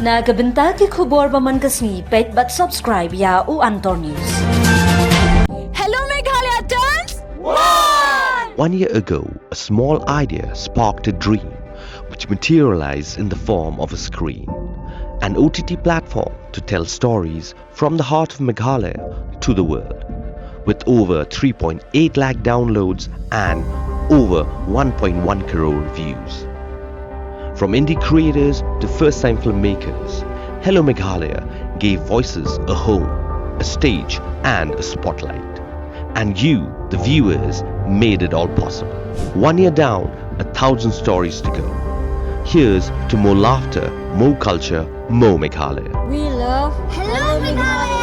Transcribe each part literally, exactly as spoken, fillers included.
Na ka bynta ki khubor ba man ka sngi, peit bad subscribe ïa u Antor News. Hello Meghalaya turns one! One year ago, a small idea sparked a dream which materialized in the form of a screen, an O T T platform to tell stories from the heart of Meghalaya to the world, with over three point eight lakh downloads and over one point one crore views. From indie creators to first time filmmakers, Hello Meghalaya gave voices a home, a stage, and a spotlight. And you, the viewers, made it all possible. One year down, a thousand stories to go. Here's to more laughter, more culture, more Meghalaya. We love Hello Meghalaya!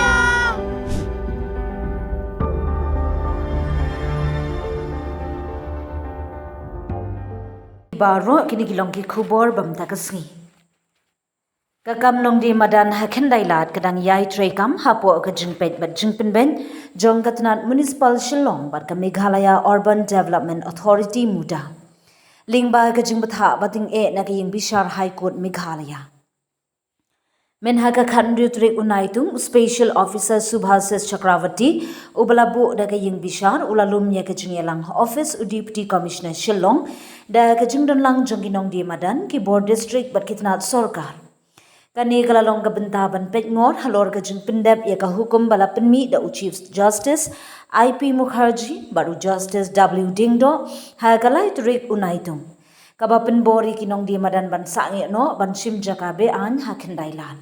Baroh kine ki long ki khubor ba mynta ka sngi. Ka kam nongdie madan ha Khyndai Lad ka dang ïai treikam hapoh ka jingpeit bad jingpynbeit jong ka tnat Municipal Shillong bad ka Meghalaya Urban Development Authority, MUDA, lyngba ka jingbthah ba tyngeh na ka ïing bishar High Court Meghalaya. Mynha ka khathynriew tarik u Naitung, u Special Officer Subhasis Chakravarty, uba la buh da ka ïing bishar, u la lum ïa ka jingïalang ha office u Deputy Commissioner Shillong da ka jingdonlang jong ki nongdie madan, ki bor district bad ki tnat sorkar. Kane ka la long ka bynta ban peitngor halor ka jingpyndep ïa ka hukum ba la pynmih da u Chief Justice I P Mukherjee bad u Justice W Diengdoh ha ka lai tarik u Naitung, kaba pynbor ïa ki nongdie madan ban sangeh noh ban shim jaka be-aiñ ha Khyndai Lad.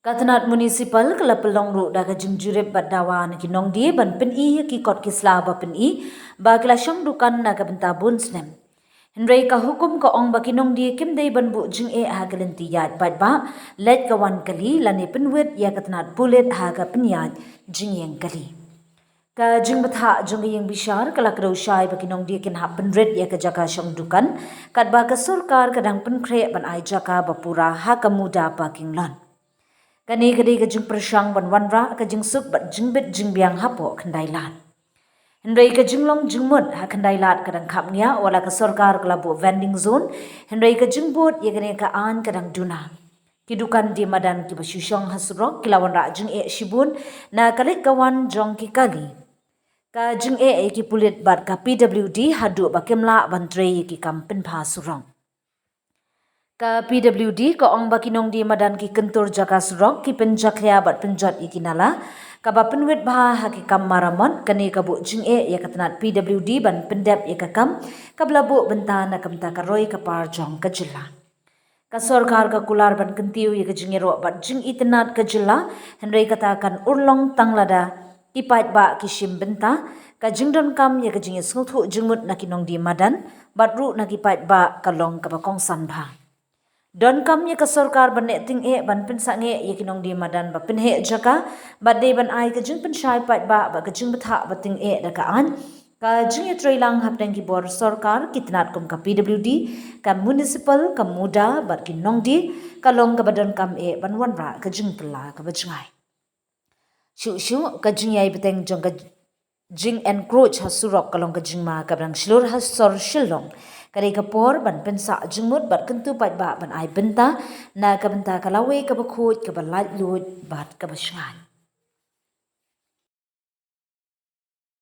Ka tnat Municipal ka la pynlong ruh da ka jingjurip bad dawa na ki nongdie ban pyni ïa ki kot ki sla ba pyni ba ki la shong dukan na ka bynta bun snem. Hynrei ka hukum ka ong ba ki nongdie kim dei ban buh jingeh ha ka lynti ïaid paidbah, leit ka wan kali lane pynwit ïa ka tnat pulit ha ka pynïaid jingïeng kali. Ka jingbthah jong ka ïing bishar ka la kdew shai ba ki nongdie kin hap pynrit ïa ka jaka shong dukan, katba ka sorkar ka dang pynkhreh ban ai jaka ba pura ha ka MUDA parking lot. Kane ka dei ka jingpyrshang ban wanrah ka jingsuk bad jingbit jingbiang hapoh Khyndai Lad. Hynrei ka jinglong jingmut ha Khyndai Lad ka dang khapngiah, wat la ka sorkar ka la buh vending zone, hynrei ka jingbud ïa kane ka aiñ ka dang duna. Ki dukan die madan kiba shu shong ha surok ki la wanrah jingeh shibun na ka leit ka wan jong ki kali, ka jingeh ïa ki pulit bad ka P W D haduh ba kim lah ban trei ïa ki kam pynbha surok. Ka P W D ka ong ba ki nongdie madan ki kyntur jaka surok, ki pynjakhlia bad pynjot ïa ki nala, kaba pynwit bha ha ki kam maramot. Kane ka buh jingeh ïa ka tnat P W D ban pyndep ïa ka kam kaba la buh bynta na ka bynta ka roi ka par jong ka jylla. Ka sorkar ka kular ban kyntiew ïa ka jingïaroh bad jingitynnad ka jylla, hynrei kata kan urlong tang lada ki paidbah ki shim bynta. Ka jingdonkam ïa ka jingïasngewthuh jingmut na ki nongdie madan bad ruh na ki paidbah ka long kaba kongsan bha. Donkam ïa ka sorkar ban leh tyngeh ban pynsangeh ïa ki nongdie madan ba pynheh jaka, bad dei ban ai ka jingpynshai paidbah bad ka jingbthah ba tyngeh da ka aiñ. Ka jingïatreilang hapdeng ki bor sorkar, ki tnat kum ka P W D, ka Municipal, ka MUDA bad ki nongdie ka long kaba donkam eh ban wanrah ka jingkylla kaba jngai. Shuh shuh, ka jingïai bteng jong ka jing-encroach ha surok ka long ka jingma kaba dang shlur ha sor Shillong. Ka dei ka por ban pynsah jingmut bad kyntu paidbah ban ai bynta na ka bynta ka lawei kaba khuid, kaba laitluid bad kaba shngaiñ.